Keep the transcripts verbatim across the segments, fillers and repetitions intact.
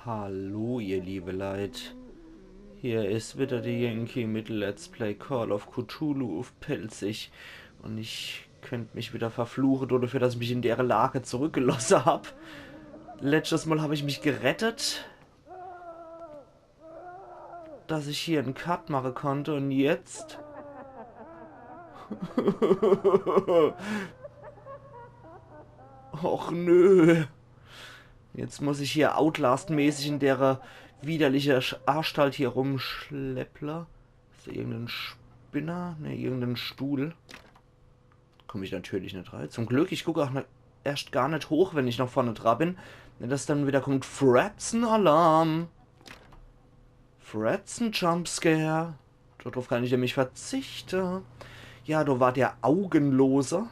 Hallo, ihr liebe Leit. Hier is wieder de Yankee mit Let's Play Call of Cthulhu uff Pälzisch. Un ich könnt mich wieder verfluche dodefür, dass ich mich in dere Lage zurückgelosse hab. Letschtes Mal hab ich mich gerettet, dass ich hier en Cut mache konnt, un jetzt. Och nö. Jetzt muss ich hier Outlast-mäßig in dere widerliche Sch- Anstalt hier rumschlepple. Is do irgend en Spinner? Ne, irgend en Stuhl. Komm ich natürlich net rei. Zum Glück, ich guck auch net, erscht gar net hoch, wenn ich noch vorne dra bin. Net, dass dann wieder kommt, Fratzen-Alarm. Fratzen-Jumpscare. Dodruf kann ich nämlich verzichte. Ja, do war der Augenlose.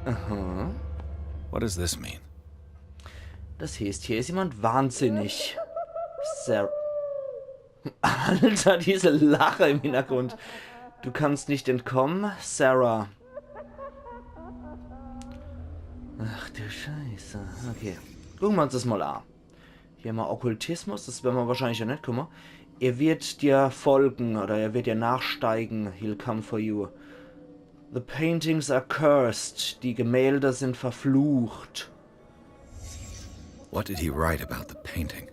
Aha. What does this mean? Das heißt, hier is jemand wahnsinnig. Sarah. Alter, diese Lache im Hintergrund. Du kannst nicht entkommen, Sarah. Ach du Scheiße. Okay. Gucke mer uns das mal an. Hier mal Okkultismus, das wern mer wahrscheinlich ja net kumme. Er wird dir folgen oder er wird dir nachsteigen. He'll come for you. The paintings are cursed. Die Gemälde sind verflucht. What did he write about the painting?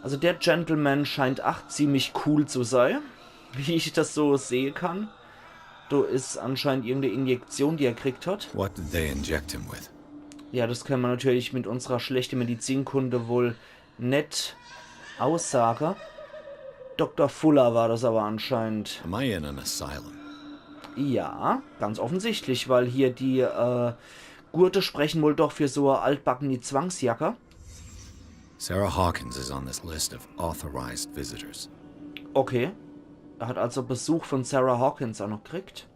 Also der Gentleman scheint ach ziemlich cool zu sei, wie ich das so sehe kann. Do is anscheinend irgendeine Injektion, die er kriegt hat. What did they inject him with? Ja, das können mer natürlich mit unserer schlechte Medizinkunde wohl net aussage. Doktor Fuller war das aber anscheinend. Am I in an asylum? Ja, ganz offensichtlich, weil hier die äh, Gurte sprechen wohl doch für so e altbackeni Zwangsjacke. Sarah Hawkins is on this list of authorized visitors. Okay. Er hat also Besuch von Sarah Hawkins auch noch gekriegt.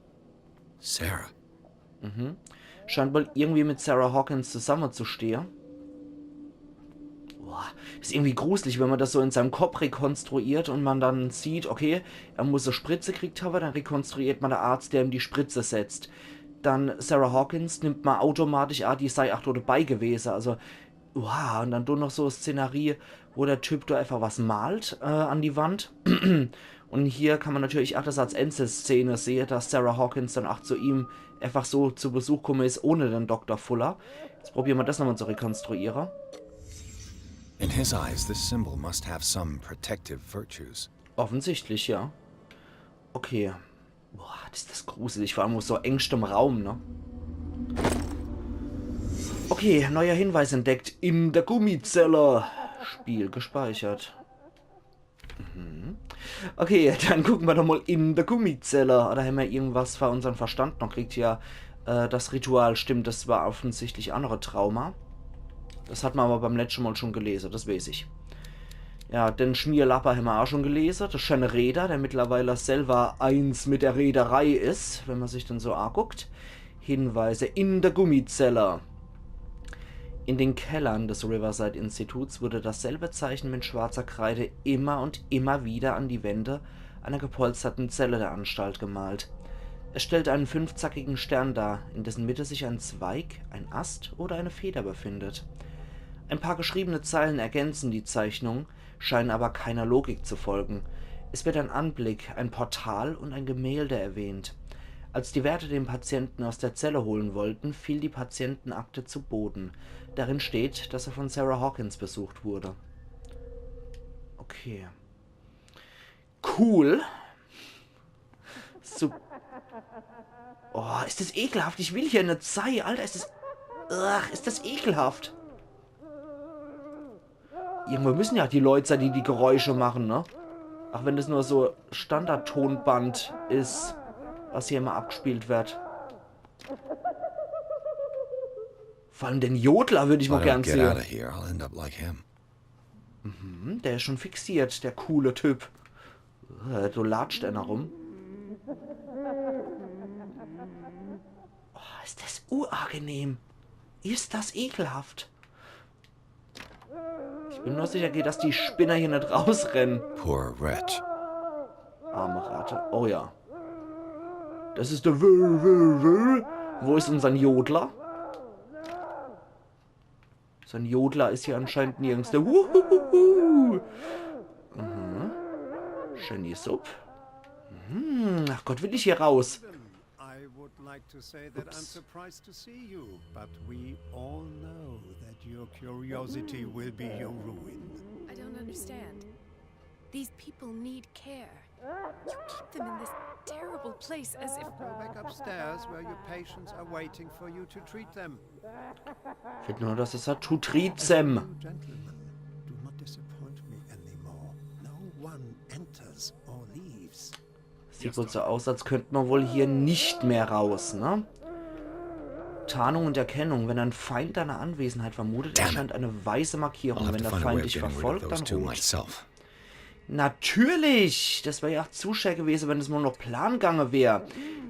Sarah. Scheint wohl irgendwie mit Sarah Hawkins zusammenzustehe. Boah, is irgendwie gruselig, wenn man das so in seinem Kopf rekonstruiert und man dann sieht, okay, er muss e Spritze gekriegt haben, dann rekonstruiert man der Arzt, der ihm die Spritze setzt. Dann Sarah Hawkins nimmt man automatisch an, die sei ach do dabei gewesen. Also, wow, und dann do noch so e Szenerie, wo der Typ do einfach was malt äh, an die Wand. Und hier kann man natürlich ach das als Einzelszene sehe, dass Sarah Hawkins dann ach zu ihm einfach so zu Besuch kumme is ohne den Doktor Fuller. Jetzt probiere mer das nochmal zu rekonstruiere. In his eyes, this symbol must have some protective virtues. Offensichtlich, ja. Okay. Boah, das is das gruselig, vor allem aus so engstem Raum, ne? Okay, neuer Hinweis entdeckt. In der Gummizelle. Spiel gespeichert. Mhm. Okay, dann gucke mer doch mal in der Gummizelle. Oder hämmer irgendwas für unsern Verstand noch gekriegt? Ja, äh, das Ritual stimmt, das war offensichtlich ach noch e Trauma. Das hat mer aber beim letschte Mal schon gelese, das weiß ich. Ja, den Schmierlapper hämmer ach schon gelese. Der schöne Reeder, der mittlerweile selber eins mit der Reederei is, wenn man sich den so anguckt. Hinweise in der Gummizelle. In den Kellern des Riverside-Instituts wurde dasselbe Zeichen mit schwarzer Kreide immer und immer wieder an die Wände einer gepolsterten Zelle der Anstalt gemalt. Es stellt einen fünfzackigen Stern dar, in dessen Mitte sich ein Zweig, ein Ast oder eine Feder befindet. Ein paar geschriebene Zeilen ergänzen die Zeichnung, scheinen aber keiner Logik zu folgen. Es wird ein Anblick, ein Portal und ein Gemälde erwähnt. Als die Wärter den Patienten aus der Zelle holen wollten, fiel die Patientenakte zu Boden. Darin steht, dass er von Sarah Hawkins besucht wurde. Okay. Cool. So. Oh, is das ekelhaft. Ich will hier net sei. Alter, is das... Ach, is das ekelhaft. Irgendwo müssen ja die Leute sein, die die Geräusche machen, ne? Auch wenn das nur so Standardtonband is, was hier immer abgespielt wird. Vor allem den Jodler würde ich mal If I gern don't get sehen. Out of here, I'll end up like him. Hm, der is schon fixiert, der coole Typ. Äh, do latscht einer rum. Oh, is das unangenehm. Is das ekelhaft. Ich bin nur sicher, geht, dass die Spinner hier net rausrennen. Poor wretch. Arme Ratte. Oh ja. Das is der Wö, Wö, Wö. Wo is unsern Jodler? So en Jodler is hier anscheinend nirgends. Wuhuhuhu. Mhm. Schöne Supp. Mhm. Ach Gott, will ich hier raus. I would like to say that I'm surprised to see you, but we all know that your curiosity will be your ruin. I don't understand. These people need care. You keep them in this terrible place as if Go back upstairs where your patients are waiting for you to treat them. Fehlt nur, dass es hat to treat them. Gentlemen, do not disappoint me anymore. No one enters or leaves. Sieht wohl so aus, als könnte man wohl hier nicht mehr raus, ne? Tarnung und Erkennung. Wenn ein Feind deine Anwesenheit vermutet, Damn it. Erscheint eine weiße Markierung. I'll have Wenn to der find a way Feind of dich getting rid of verfolgt, those dann two rot. Myself. Natürlich! Das wär ja auch zu schä gewese, wenn es mal noch Plan gange wär.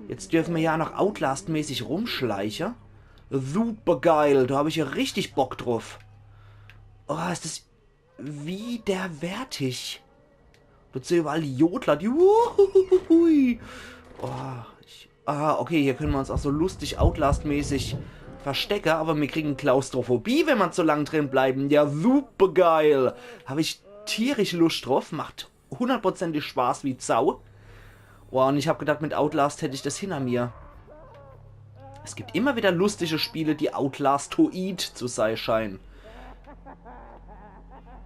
Jetzt dürfen wir ja noch Outlast-mäßig rumschleiche. Super geil, da hab ich ja richtig Bock drauf. Oh, ist das widerwärtig. Dazu überall Jodler, die. Uhuhuhui. Oh, ich, ah, okay, hier können wir uns auch so lustig Outlast-mäßig verstecke, aber wir kriegen Klaustrophobie, wenn wir zu lang drin bleiben. Ja, super geil. Hab ich tierisch Lust drauf, macht hundertprozentig Spaß wie Sau. Boah, und ich hab gedacht, mit Outlast hätt ich das hinter mir. Es gibt immer wieder lustige Spiele, die Outlastoid zu sein scheinen.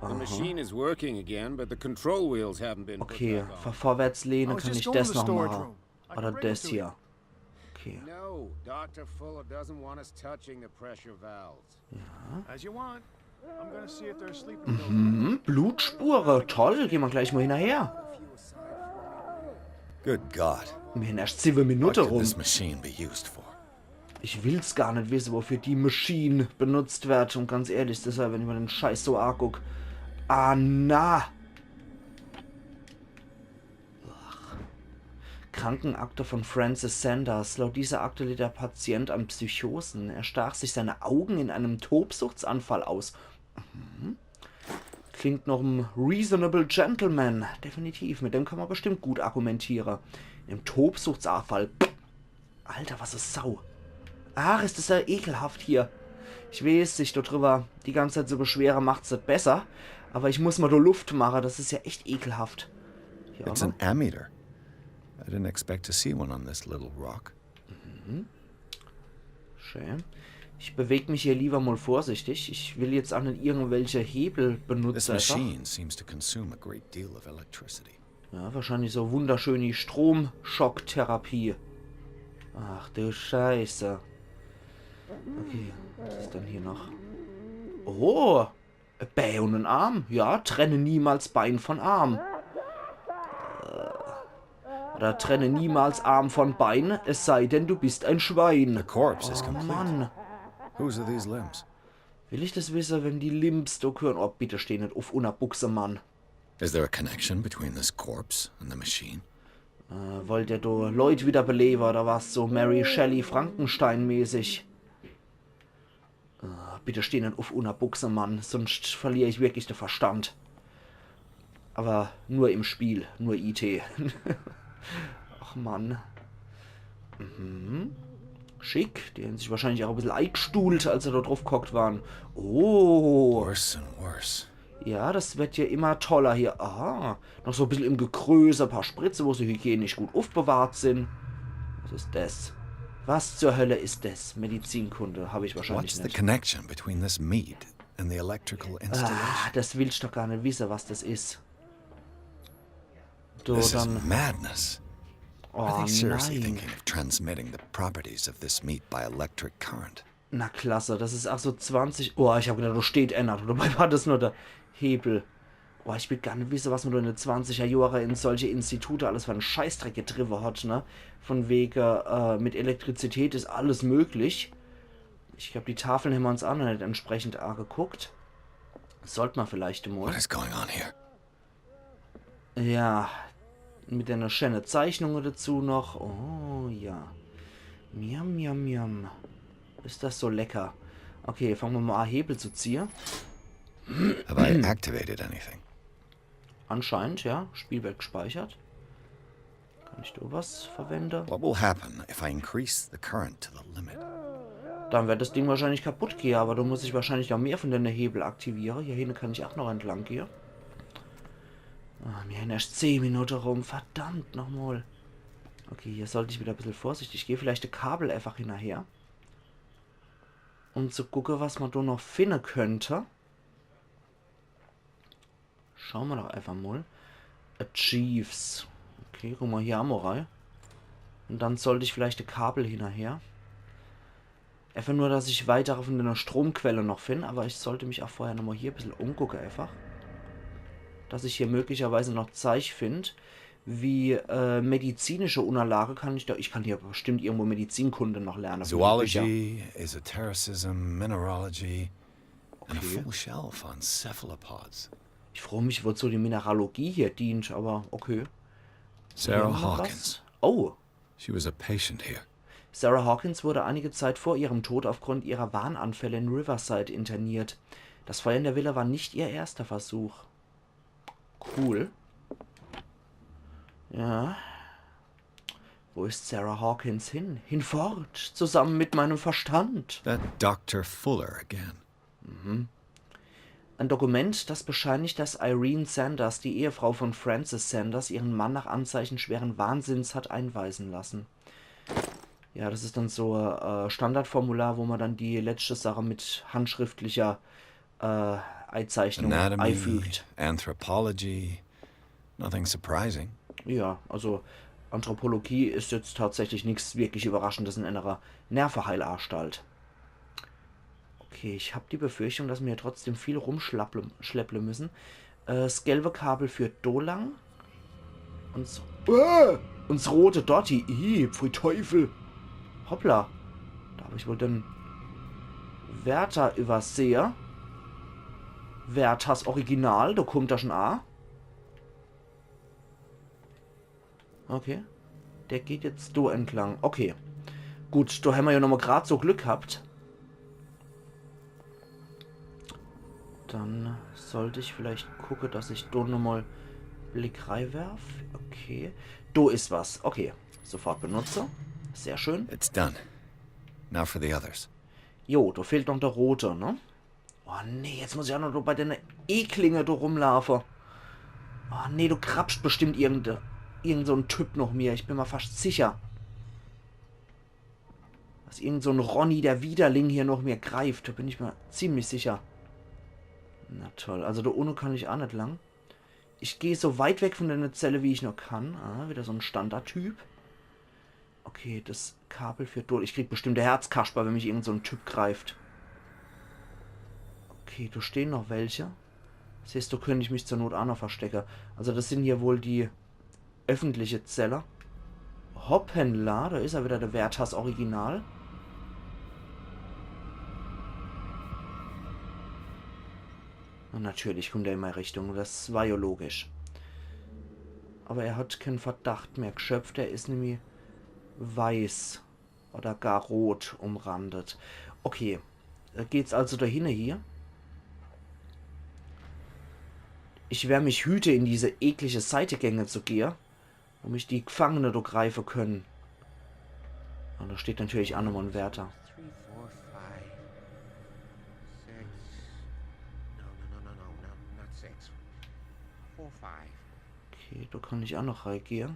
The machine is working again, but the control wheels haven't been put Okay, back on. vor vorwärts lehnen I was kann just ich going to das the noch storage machen. Room. I Oder can bring it das to hier. Okay. No, Doctor Fuller doesn't want us touching the pressure valves. As you want. I'm gonna see if there's sleeping pills. Hm, Blutspure. Toll, gehen wir gleich mal hinterher. Good God. Wir haben erst sieben What Minuten could rum. This machine be used for? Ich will's gar nicht wissen, wofür die Maschine benutzt wird. Und ganz ehrlich, deshalb, wenn ich mir den Scheiß so anguck. Ah, na. Ach. Krankenakte von Francis Sanders. Laut dieser Akte litt der Patient an Psychosen. Er stach sich seine Augen in einem Tobsuchtsanfall aus. Mhm. Klingt nach einem reasonable gentleman. Definitiv, mit dem kann man bestimmt gut argumentieren. Im Tobsuchtsanfall. Alter, was ist Sau. Ach, ist das ja ekelhaft hier. Ich weiß, sich dort drüber die ganze Zeit so beschwere, macht's nicht besser. Aber ich muss mal do Luft machen, das ist ja echt ekelhaft. Hier auch It's noch. An ammeter. I didn't expect to see one on this little rock. Schön. Ich beweg mich hier lieber mal vorsichtig. Ich will jetzt auch nicht irgendwelche Hebel This benutzen. Machine seems to consume a great deal of electricity. Ja, wahrscheinlich so wunderschön die Stromschocktherapie. Ach du Scheiße. Okay, was ist denn hier noch? Oh, Bein und Arm. Ja, trenne niemals Bein von Arm. Äh, Oder trenne niemals Arm von Bein, es sei denn, du bist ein Schwein. The corpse is Oh complete. Mann. Whose are these limbs? Will ich das wissen, wenn die Limbs do gehören? Oh, bitte steh nicht uff unner Buchse, Mann. Is there a connection between this corpse and the machine? Äh, wollt der do Leut wiederbelewe oder was? So Mary Shelley Frankenstein-mäßig. Äh, bitte steh net uff unner Buchse, Mann, sunscht verlier ich wirklich de Verstand. Aber nur im Spiel, nur I T. Ach Mann. Mhm. Schick, die hän sich wahrscheinlich auch e bissel eigstuhlt, als se do druff gehockt waren. Oh. Worse and worse. Ja, das wird ja immer toller hier. Aha. Noch so e bissel im Gekröse, e paar Spritze, wo se hygienisch gut uffbewahrt sin. Was is das? Was zur Hölle is das? Medizinkunde, hab ich wahrscheinlich What's the net. Connection between this meat and the electrical installation? Ah, das willst doch gar net wisse, was das is. Du, This is dann. Madness. Are Oh they seriously nein. Thinking of transmitting the properties of this meat by electric current? Na klasse, das is ach so zwanzig. Oh, ich hab gedacht, do steht ännert. Dabei war das nur de Hebel. Boah, ich will gar net wisse, was mer do in de zwanziger Johre in solche Institute alles für en Scheißdreck getriwwe hat, ne? Von wege, äh, mit Elektrizität is alles möglich. Ich glaab, die Tafeln hämmer uns ach noch net entsprechend ageguckt. Sollt mer vielleicht mol. What is going on here? Ja, mit ene schäne Zeichnung dazu noch. Oh, ja. Miam, miam, miam. Is das so lecker. Okay, fange mer mol an, Hebel zu ziehe. Have I activated anything? Anscheinend, ja. Spiel wird gespeichert. Kann ich do was verwende? What will happen if I increase the current to the limit? Dann werd das Ding wahrscheinlich kaputt gehe, aber do muss ich wahrscheinlich noch mehr von denne Hebel aktiviere. Hier hinne kann ich ach noch entlang gehe. Ah, mir hän erscht zehn Minute rum, verdammt nochmal. Okay, hier sollt ich wieder e bissel vorsichtig gehe. Vielleicht e Kabel einfach hinnerher. Um zu gucke, was ma do noch finne könnt. Schau ma doch einfach mal. Achieves. Okay, guck ma hier emol rei. Und dann sollt ich vielleicht e Kabel hinnerher. Einfach nur, dass ich weitere von denne Stromquelle noch find, aber ich sollt mich ach vorher nochmal hier e bissel umgucke einfach. Dass ich hier möglicherweise noch Zeich find, wie äh, medizinische Unterlage kann ich do, ich kann hier bestimmt irgendwo Medizinkunde noch lerne. Von de Bücher. Zoology, esotericism, mineralogy, and a Okay. full shelf on cephalopods. Ich frage mich, wozu die Mineralogie hier dient, aber okay. Sarah Hier noch was? Hawkins. Oh, She was a patient here. Sarah Hawkins wurde einige Zeit vor ihrem Tod aufgrund ihrer Wahnanfälle in Riverside interniert. Das Feuer in der Villa war nicht ihr erster Versuch. Cool. Ja. Wo ist Sarah Hawkins hin? Hinfort, zusammen mit meinem Verstand. That Doctor Fuller again. Ein Dokument, das bescheinigt, dass Irene Sanders, die Ehefrau von Francis Sanders, ihren Mann nach Anzeichen schweren Wahnsinns hat einweisen lassen. Ja, das ist dann so äh, Standardformular, wo man dann die letzte Sache mit handschriftlicher äh, Einzeichnung Anatomy, einfügt. Anthropology. Nothing surprising. Ja, also Anthropologie ist jetzt tatsächlich nichts wirklich Überraschendes in einer Nervenheilanstalt. Okay, ich hab die Befürchtung, dass mir trotzdem viel rumschlepple schlepple müssen. Äh, das gelbe Kabel führt do lang. Und s äh, und s rote dort. Ih, pfui Teufel. Hoppla. Da hab ich wohl den Wärter übersehe. Wärters Original, do kummt er schon a. Okay. Der geht jetzt do entlang. Okay. Gut, do hämmer ja nochmal grad so Glück gehabt. Dann sollt ich vielleicht gucke, dass ich do nochmal Blick reiwerf. Okay. Do is was. Okay. Sofort benutze. Sehr schön. It's done. Now for the others. Jo, do fehlt noch der rote, ne? Oh nee, jetzt muss ich auch noch bei denne Eklinge do rumlaufe. Oh nee, do krapscht bestimmt irgend, irgend so en Typ noch mir. Ich bin mal fast sicher, dass irgend so en Ronny der Widerling hier noch mir greift. Do bin ich mir ziemlich sicher. Na toll, also do unne kann ich auch net lang. Ich geh so weit weg von denne Zelle, wie ich nur kann. Ah, wieder so en Standardtyp. Okay, das Kabel führt durch. Ich krieg bestimmt e Herzkasper, wenn mich irgend so en Typ greift. Okay, do stehen noch welche. Das heißt, do könnt ich mich zur Not auch noch verstecke. Also das sind hier wohl die öffentliche Zelle. Hoppala, do is er wieder, der Wärters Original. Und natürlich kummt er in meine Richtung, das war ja logisch. Aber er hat keinen Verdacht mehr geschöpft, er is nämlich weiß oder gar rot umrandet. Okay, da geht's also dahinne hier. Ich wer mich hüte, in diese eklige Seitegänge zu gehe, wo mich die Gefangene do greife können. Und da steht natürlich auch nochmal en Wärter. Three, four, five, six. No, no, no, no, no, no, not six. Four, five. Okay, da kann ich auch noch reingehe.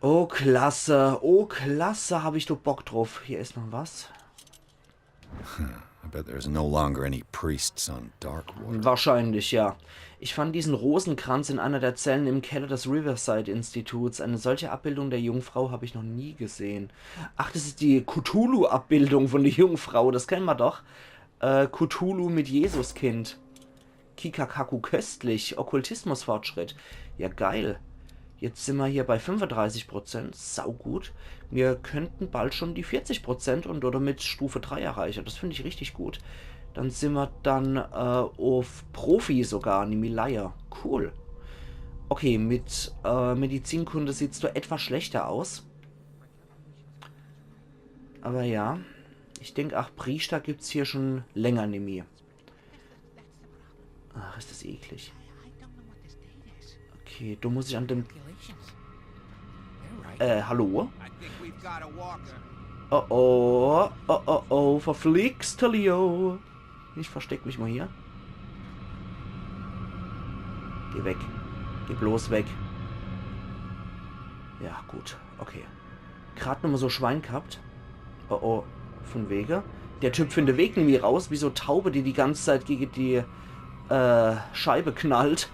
Oh, klasse. Oh, klasse, hab ich do Bock drauf. Hier is noch was. I bet there's no longer any priests on Darkwater. Wahrscheinlich, ja. Ich fand diesen Rosenkranz in einer der Zellen im Keller des Riverside-Instituts. Eine solche Abbildung der Jungfrau habe ich noch nie gesehen. Ach, das ist die Cthulhu-Abbildung von der Jungfrau. Das kennen wir doch. Äh, Cthulhu mit Jesuskind. Kikakaku köstlich. Okkultismusfortschritt. Ja, geil. Jetzt sind wir hier bei fünfunddreißig Prozent. Saugut. Wir könnten bald schon die vierzig Prozent und damit Stufe drei erreichen. Das finde ich richtig gut. Dann sind wir dann äh, auf Profi sogar, nämlich Laie. Cool. Okay, mit äh, Medizinkunde sieht's doch etwas schlechter aus. Aber ja, ich denk, ach, Priester gibt's hier schon länger nimmi. Ach, ist das eklig. Okay, du musst dich an dem... Äh, hallo? I think we've got a walker. Oh oh, oh oh, oh, verflixt, Leo. Ich versteck mich mal hier. Geh weg. Geh bloß weg. Ja, gut. Okay. Grad nochmal so Schwein gehabt. Oh oh, von wege. Der Typ findet de Weg nimmi raus, wie so Taube, die die ganze Zeit gegen die äh, Scheibe knallt.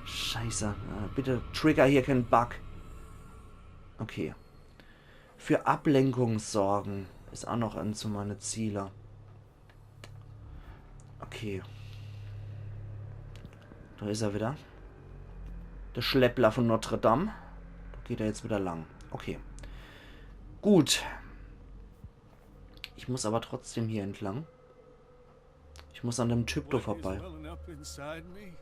Scheiße. Äh, bitte trigger hier keinen Bug. Okay. Für Ablenkung sorgen is auch noch eins von meine Ziele. Okay. Da is er wieder. Der Schleppler von Notre Dame. Da geht er jetzt wieder lang. Okay. Gut. Ich muss aber trotzdem hier entlang. Ich muss an dem Typ da vorbei. Well enough inside me.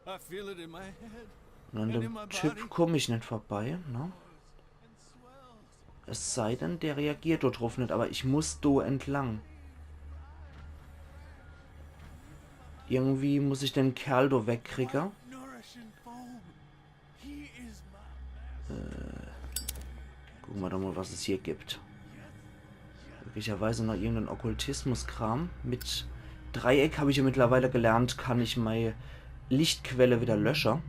I feel it in my head. Und an dem Typ komm ich net vorbei, ne? Es sei denn, der reagiert do drauf net, aber ich muss do entlang. Irgendwie muss ich den Kerl do wegkriege. Äh, gucke mer doch mal, was es hier gibt. Möglicherweise noch irgendein Okkultismus-Kram. Mit Dreieck, hab ich ja mittlerweile gelernt, kann ich mei Lichtquelle wieder lösche.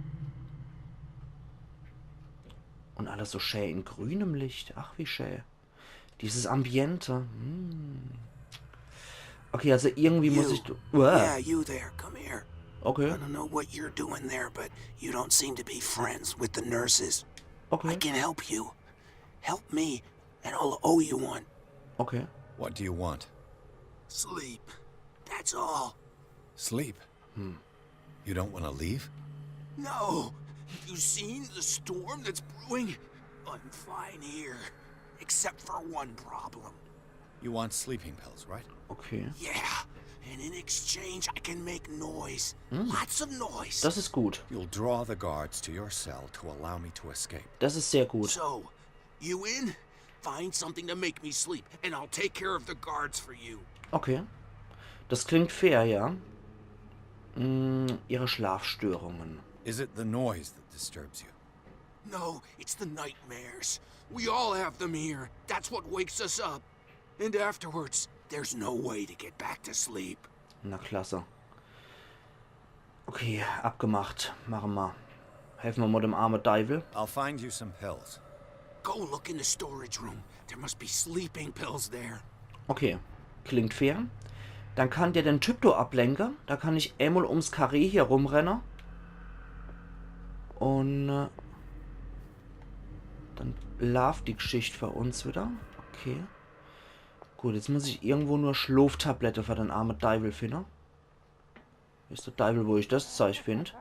Und alles so schä in grünem Licht. Ach, wie schä. Dieses Ambiente. Hm. Okay, also irgendwie muss ich... Uah. Yeah, you there. Come here. Okay. I don't know what you're doing there, but you don't seem to be friends with the nurses. Okay. I can help you. Help me, and I'll owe you one. Okay. What do you want? Sleep. That's all. Sleep? Hmm. You don't want to leave? No. You seen the storm that's brewing? I'm fine here. Except for one problem. You want sleeping pills, right? Okay. Yeah. And in exchange, I can make noise. Hm. Lots of noise. Das ist gut. You'll draw the guards to your cell to allow me to escape. Das ist sehr gut. So, you in? Find something to make me sleep, and I'll take care of the guards for you. Okay. Das klingt fair, ja. Mm, ihre Schlafstörungen. Is it the noise that disturbs you? No, it's the nightmares. We all have them here. That's what wakes us up. And afterwards, there's no way to get back to sleep. Na klasse. Okay, abgemacht. Mache mer. Helfe mer mal dem arme Deiwel. I'll find you some pills. Go look in the storage room. There must be sleeping pills there. Okay, klingt fair. Dann kann der den Typ do ablenke. Da kann ich emol ums Karree hier rumrenne. Und äh, dann laaft die Geschicht für uns wieder. Okay. Gut, jetzt muss ich irgendwo nur Schloftablette für den arme Deiwel finde. Is der Deiwel, wo ich das Zeug find.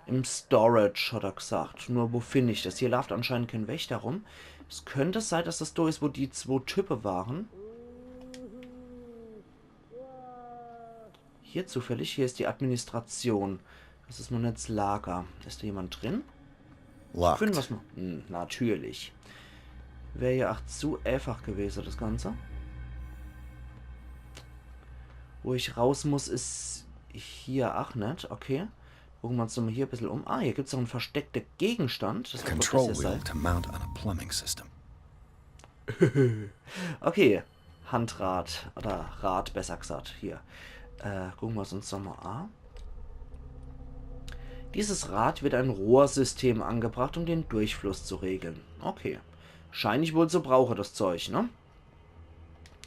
Im Storage, hat er gesagt. Nur wo find ich das? Hier laaft anscheinend kein Wächter rum. Es könnte sein, dass das do is, wo die zwo Type waren. Hier zufällig, hier is die Administration. Das is Monets Lager. Is do jemand drin? Locked. Finden wir's mal. Hm, natürlich. Wär ja ach zu einfach gewese, das Ganze. Wo ich raus muss, is hier ach net. Okay. Gucke mer uns mal hier e bissel um. Ah, hier gibt's noch en versteckte Gegenstand. Das wird wohl das hier sein. Control wheel to mount on a plumbing system. Okay. Handrad. Oder Rad, besser gesagt. Hier. Äh, gucke mer uns noch mal an. Dieses Rad wird ein Rohrsystem angebracht, um den Durchfluss zu regeln. Okay. Schein ich wohl zu brauche, das Zeug, ne?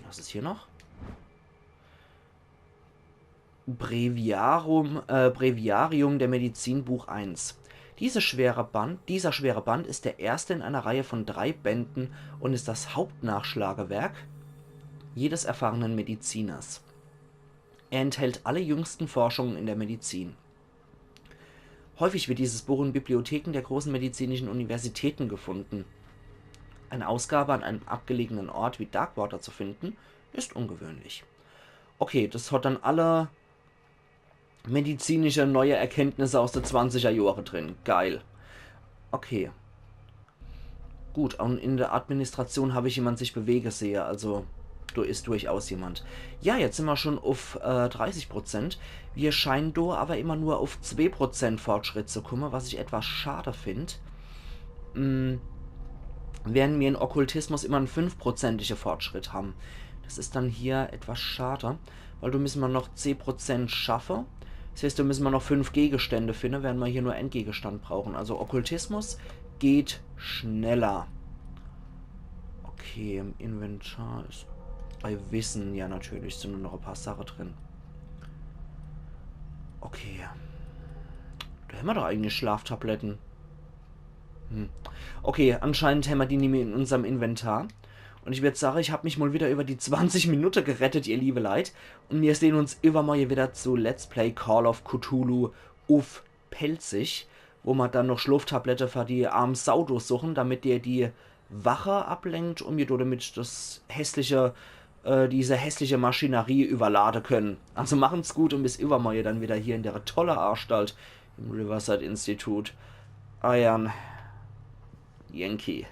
Was is hier noch? Breviarum, äh, Breviarium der Medizin, Buch eins. Diese schwere Band, dieser schwere Band ist der erste in einer Reihe von drei Bänden und ist das Hauptnachschlagewerk jedes erfahrenen Mediziners. Er enthält alle jüngsten Forschungen in der Medizin. Häufig wird dieses Buch in Bibliotheken der großen medizinischen Universitäten gefunden. Eine Ausgabe an einem abgelegenen Ort wie Darkwater zu finden, ist ungewöhnlich. Okay, das hat dann alle medizinische neue Erkenntnisse aus de zwanziger Jahre drin. Geil. Okay. Gut, und in der Administration hab ich jemand sich bewege sehe, also do is durchaus jemand. Ja, jetzt sin mer schon uff äh, dreißig Prozent. Wir scheinen do aber immer nur uff zwee Prozent Fortschritt zu kumme, was ich etwas schade find. Mm, während mir in Okkultismus immer en fünfprozentige Fortschritt ham. Das is dann hier etwas schade, weil do müsse mer noch zeh Prozent schaffe. Das heißt, do müsse mer noch fünf Gegenstände finde, während mer hier nur en Gegenstand brauchen. Also Okkultismus geht schneller. Okay, im Inventar is bei Wissen, ja natürlich, sind nur noch e paar Sache drin. Okay. Do hämmer doch eigentlich Schlaftabletten. Hm. Okay, anscheinend hämmer die nimmi in unserm Inventar. Und ich würd sage, ich hab mich mal wieder über die zwanzig Minute gerettet, ihr liebe Leit. Und mir sehen uns übermorje wieder zu Let's Play Call of Cthulhu uff Pälzisch, wo mer dann noch Schloftablette für die arm Sau durchsuchen, damit der die Wache ablenkt und mir damit das hässliche, äh, diese hässliche Maschinerie überlade können. Also machen's gut und bis übermorje dann wieder hier in der tolle Anstalt im Riverside Institute. Eiern Yankee.